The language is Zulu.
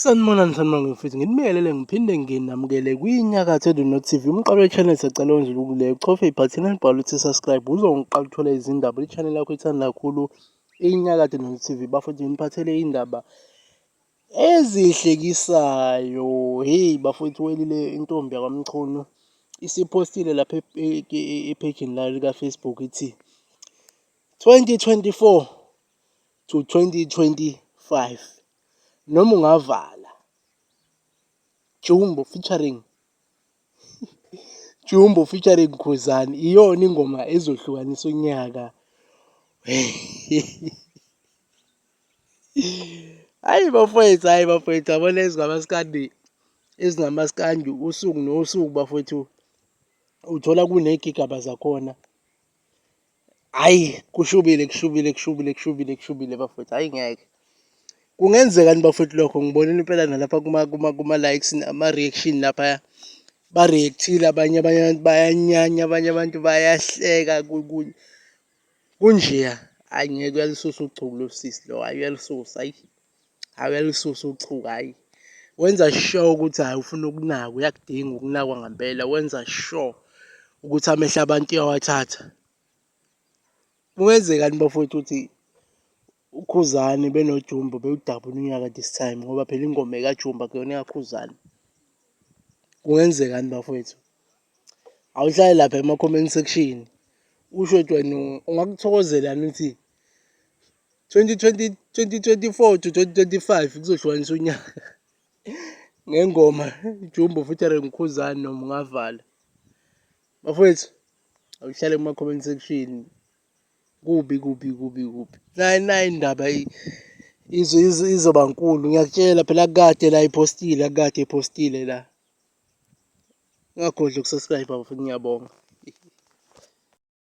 Sanibonani, sanibonani mfethu, nginibingelele ngiphinde nginamukele kwiNyakatho Edu Not TV. Umqalo we-channel siyacela wenze ukuleyo uchofe ibhathini elibhalwe ukuthi subscribe uzongiqala ukuthola izindaba. I-channel yakho ithanda kakhulu iNyakatho Not TV. Bafethu nginiphathele indaba ezihlekisayo. Hey bafethu, welile intombi yakwaMchunu isiphostile lapha ephejini layo lika-Facebook ithi 2024 to 2025 noma ungavala Jumbo featuring Jumbo featuring Khuzani iyona ingoma ezohlukanisa unyaka. Hayi bafowethu, hayi bafowethu, yabona ezingamaskandi, ezingamaskandi usuku nosuku bafowethu, uthola kuney'gigaba zakhona. Hhayi kushubile, kushubile, kushubile, kushubile, kushubile bafowethu, hhayi ngeke. Kungenzekani bafowethu lokho? Ngibonile impela nalapha kuma-likes ama-reaction laphaya, ba-react-ile abanye, abanye abantu bayanyanya, abanye abantu bayahleka. Kunjeya, hhayi ngeke uyalisusa uchuku lo sisi lo, hhayi uyalisusa, hhayi, hhayi uyalisusa uchuku, hhayi. Wenza sure ukuthi hhayi ufuna ukunakwa, uyakudinga ukunakwa ngampela, wenza sure ukuthi amehlo abantu uyawathatha. Kungenzekani bafowethu ukuthi uKhuzani benoJumbo bewudabula unyaka this time ngoba phela ingoma ekaJumbo akuyona ekaKhuzani. Kungenzekani bafowethu? Awuhlale lapha ema-comment section usho ukuthi wena ungakuthokozela yini ukuthi 2020, 2024 to 2025 kuzohlukanisa unyaka ngengoma Jumbo featuring Khuzani noma ungavala. Bafowethu, awuhlale kuma-comment section. Kubi kubi kubi kubi. Nayi nayi indaba izoba nkulu ngiyakutshela phela kade la iphostile, kade iphostile la. Ungakhohlwa ukusubscribe bafowethu, ngiyabonga.